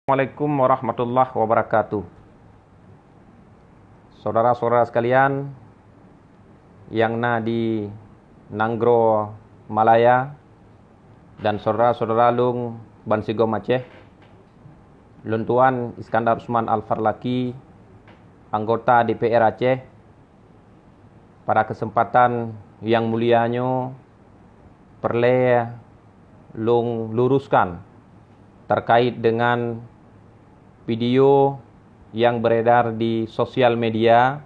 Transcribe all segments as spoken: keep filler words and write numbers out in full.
Assalamualaikum warahmatullahi wabarakatuh. Saudara-saudara sekalian yang na di Nanggroe Malaya dan saudara-saudara lôn bansigom Aceh, lôn tuan Iskandar Usman Al-Farlaki, anggota D P R Aceh, pada kesempatan yang mulia nyoe peureulée lôn luruskan terkait dengan video yang beredar di sosial media,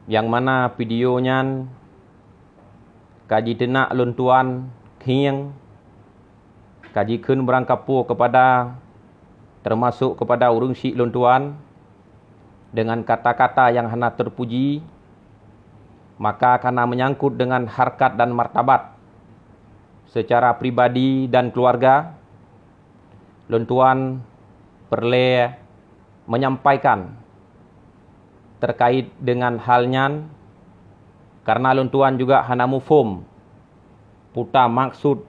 yang mana video nyan ka jiteunak lôn tuan khieng, ka jikheun beurangkapeue kepada, termasuk kepada ureuëng syiek lôn tuan, dengan kata-kata yang hana terpuji, maka karena menyangkut dengan harkat dan martabat secara pribadi dan keluarga, lôn tuan peureulée menyampaikan terkait dengan hal nyan, karena lôn tuan juga hana muphom puta maksud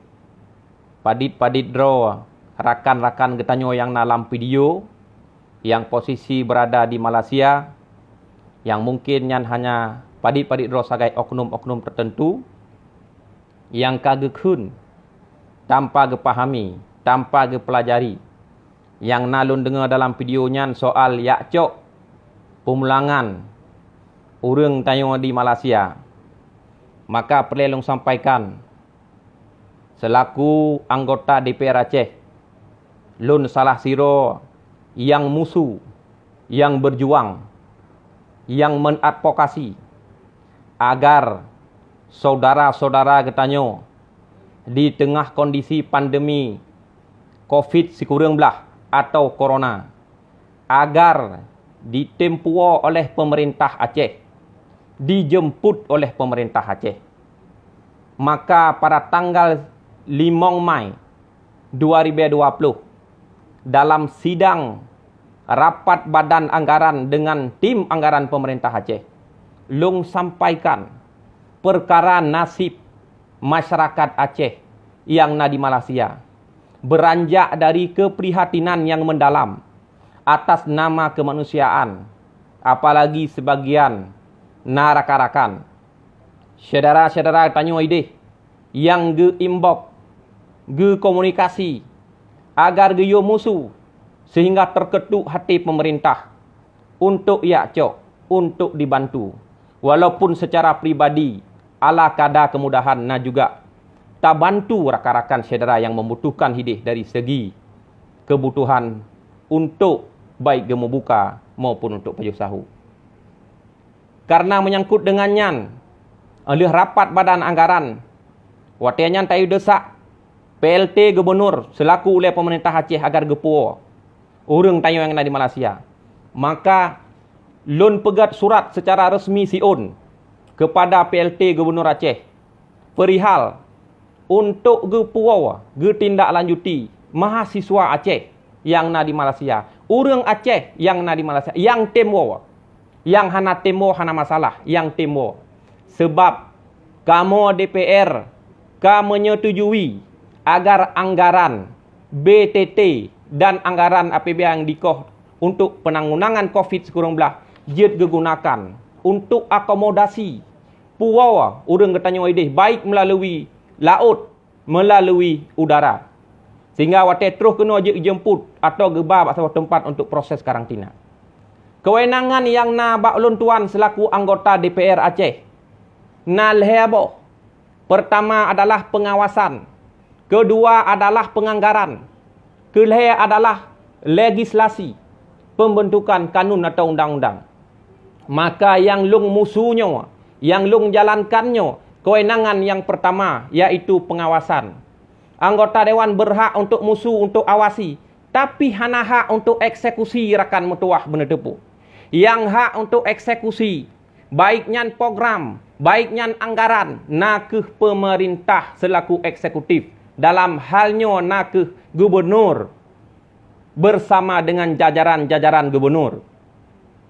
padit-padit droe rakan-rakan geutanyoe nyang na lam video, nyang posisi berada di Malaysia, nyang mungkin nyan hanya padit-padit droe sagai oknum-oknum tertentu, nyang ka geukheun tanpa geupahami, tanpa geupeulajari. Nyang na lôn deungoe dalam video nyan soal jak cok peumulangan ureuëng tanyoe di Malaysia. Maka peureulée lôn sampaikan, seulaku anggota D P R Aceh, lôn salah sidroe nyang musu, nyang beujuang, nyang mengadvokasi agar saudara-saudara geutanyoe di teungoh kondisi pandemi covid sikureueng blah atau corona, agar ditem puwoe oleh pemerintah Aceh, dijemput oleh pemerintah Aceh. Maka pada tanggal limong Mai dua ribu dua puluh, dalam sidang rapat badan anggaran dengan tim anggaran pemerintah Aceh, lôn sampaikan perkara nasib masyarakat Aceh nyang na di Malaysia, beranjak dari keprihatinan yang mendalam atas nama kemanusiaan, apalagi sebagian na rakan-rakan, syedara-syedara tanyoe ideh nyang geu-inbox, geukomunikasi agar geuyue musu sehingga terketuk hati pemerintah untuk jak cok, untuk dibantu. Walaupun secara pribadi, ala kada kemudahan na juga tabantu rakan-rakan syedara nyang membutuhkan hideh dari segi kebutuhan untuk baik geumubuka maupun untuk pajoh sahu. Karena menyangkut dengan nyan, lheueh rapat badan anggaran, watée nyan tayue desak P L T Gubernur selaku ulée pemerintah Aceh agar geupuwoe ureuëng tanyoe nyang na di Malaysia. Maka lôn peugét surat secara resmi siôn kepada P L T Gubernur Aceh perihal untuk geupuwoe geutindaklanjuti mahasiswa Aceh nyang na di Malaysia, ureuëng Aceh nyang na di Malaysia nyang tem woe. Nyang hana tem woe hana masalah, nyang tem woe. Sebab kamoe D P R ka menyetujui agar anggaran B T T dan anggaran A P B N nyang dikoh untuk penanggulangan covid sikureueng blah jeuet geugunakan untuk akomodasi puwoe ureuëng geutanyoe ideh, baik meulalu laôt, meulalu udara, sehingga watée troh keunoe jeuet jeumput atawa geuba bak saboh teumpat untuk proses karantina. Kewenangan nyang na bak ulôn tuan selaku anggota D P R Aceh na lhée boh. Pertama adalah pengawasan, kedua adalah penganggaran, keulhée adalah legislasi, pembentukan kanun atau undang-undang. Maka nyang lôn musu nyoe, nyang lôn jalankan nyoe, kewenangan nyang pertama, yaitu pengawasan. Anggota dewan berhak untuk musu, untuk awasi, tapi hana hak untuk eksekusi rakan meutuwah beuneuteupeu. Nyang hak untuk eksekusi, baik nyan program, baik nyan anggaran, na kheueh pemerintah selaku eksekutif. Dalam hal nyoe na kheueh gubernur bersama dengan jajaran-jajaran gubernur.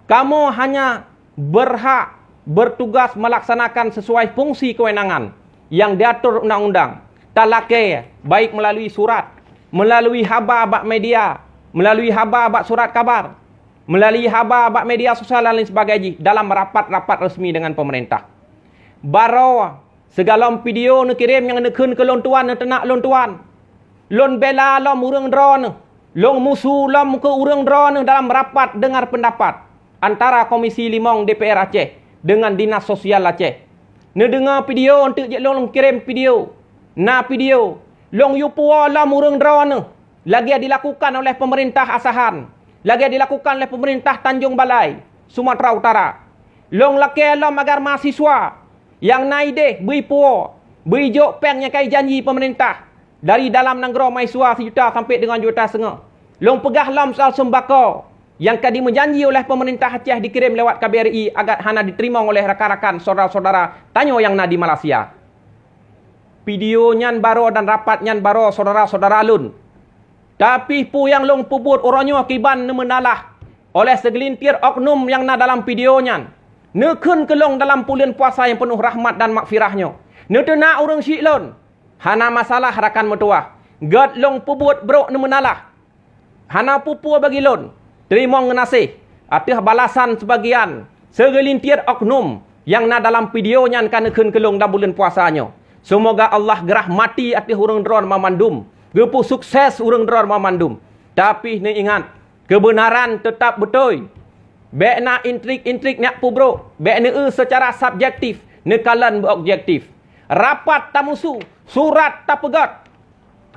Kamoe hanya berhak bertugas melaksanakan sesuai fungsi kewenangan yang diatur undang-undang. Talakée baik melalui surat, melalui haba bak media, melalui haba bak surat kabar, melalui haba bak media sosial dan lain sebagainya jih dalam rapat-rapat resmi dengan pemerintah. Baroe sigohlom video neukirém nyang neukheun keu lôn tuan, neuteunak lôn tuan. Lôn bela lom ureuëng droeneueh, lôn musu lom keu ureuëng droeneueh dalam rapat dengar pendapat antara Komisi Limong D P R Aceh dengan Dinas Sosial Aceh. Neudeungoe video eunteuk jeuet lôn kirém video. Na video, lôn yue puwoe lom ureuëng droeneueh lagée dilakukan oleh pemerintah Asahan, lagée dilakukan oleh pemerintah Tanjong Balai, Sumatera Utara. Lôn lakée lom agar mahasiswa nyang na ideh bri puwoe, bri jok péng nyang ka jijanji pemerintah dari dalam nanggroe mahasiswa sijuta sampai dengan juta setengah. Lôn peugah lom soal seumbako nyang ka dimeujanji oleh pemerintah Aceh dikirém lewat K B R I agat hana diteurimong oleh rakan-rakan syedara-syedara tanyoe nyang na di Malaysia. Video nyan baroe dan rapat nyan baroe syedara-syedara lôn. Tapi peue nyang lôn peubuet uroe nyoe kiban neumeunalah oleh seugeulintir oknum nyang na dalam video nyan. Neukheun keu lôn dalam buleuen puasa nyang peunoh rahmat dan maghfirah nyoe, neuteunak ureuëng syiek lôn. Hana masalah rakan meutuwah, gét lôn peubuet brok neumeunalah. Hana peue-peue bagi lôn. Teurimong geunaséh ateueh balasan seubagian seugeulintir oknum nyang na dalam video nyan ka neukheun keu lôn lam buleuen puasa nyoe. Seumoga Allah geurahmati ateueh ureuëng droeneueh banmandum, geupeu sukses ureuëng droeneueh banmandum. Tapi neuingat, keubeunaran teutab beutôi. Bék na intrik-intrik nyang peubrok, bék neueu seucara subjektif, neukalon beu objektif. Rapat tamusu, surat tapeugét.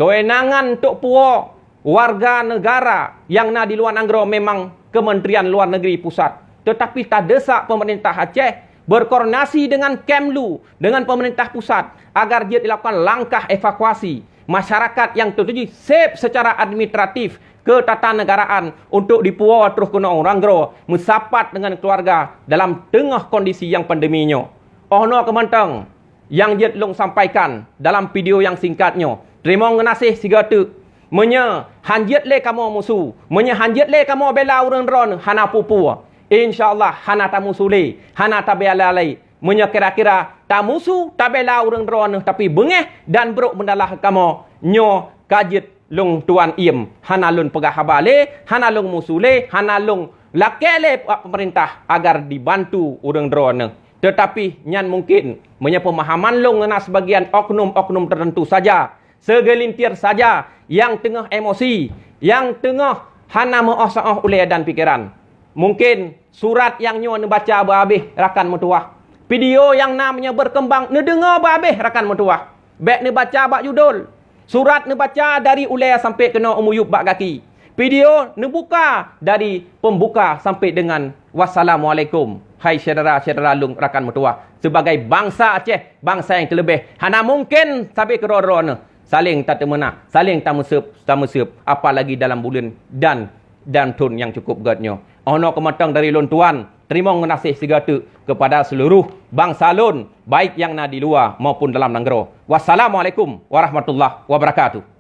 Keuwenangan untuk puwoe warga negara nyang na di luwa nanggroe memang Kementerian Luar Negeri Pusat, teutapi tadeusak pemerintah Aceh berkoordinasi dengan Kemlu, dengan pemerintah pusat agar jeuet dilakukan langkah evakuasi masyarakat nyang teutuju seb seucara administratif ketatanegaraan untuk dipuwoe troh keunoe u nanggroe meusapat dengan keuluwarga dalam teungoh kondisi nyang pandemi nyoe. Oh noe keuh mantong nyang jeuet lôn sampaikan dalam video nyang singkat nyoe. Teurimong geunaséh sigoe teuk. Meunyoe han jeuet lé kamoe musu, meunyoe han jeuet lé kamoe bela ureuëng droeneueh, hana peue-peue. Insya Allah hana tamusu lé, hana tabela lé. Meunyoe kira-kira tamusu, tabela ureuëng droeneueh tapi beungéh dan brok meunalah kamoe, nyoe ka jeuet lôn tuan iem, hana lôn peugah haba lé, hana lôn musu lé, hana lôn lakée lé bak pemerintah agar dibantu ureuëng droeneueh. Teutapi nyan mungkin meunyoe peumahaman lôn na seubagian oknum-oknum teuteuntu saja, seugeulintir saja nyang teungoh emosi, nyang teungoh hana meuoh-saoh ulée dan pikeran. Mungkin surat nyang nyoe neubaca beuhabéh rakan meutuwah. Video nyang na meunyoe beukeumbang neudeungoe beuhabéh rakan meutuwah. Bék neubaca bak judul. Surat neubaca dari ulée sampai keunoe u miyueb bak gaki. Video neubuka dari peumbuka sampai dengan wassalamualaikum. Hai syedara-syedara lôn rakan meutuwah, sibagai bansa Aceh, bansa nyang teuleubeh, hana mungken sabe keudroe-droe neuh saléng tateumeunak, saléng tameuseueb-tameuseueb, apalagi dalam buleuen dan dan thon nyang cukup gét nyoe. Oh noe keuh mantong dari lôn tuan, teurimong geunaséh sigoe teuk keupada seuluruh bansa lôn, baik nyang na di luwa maupun dalam nanggroe. Wassalamualaikum warahmatullahi wabarakatuh.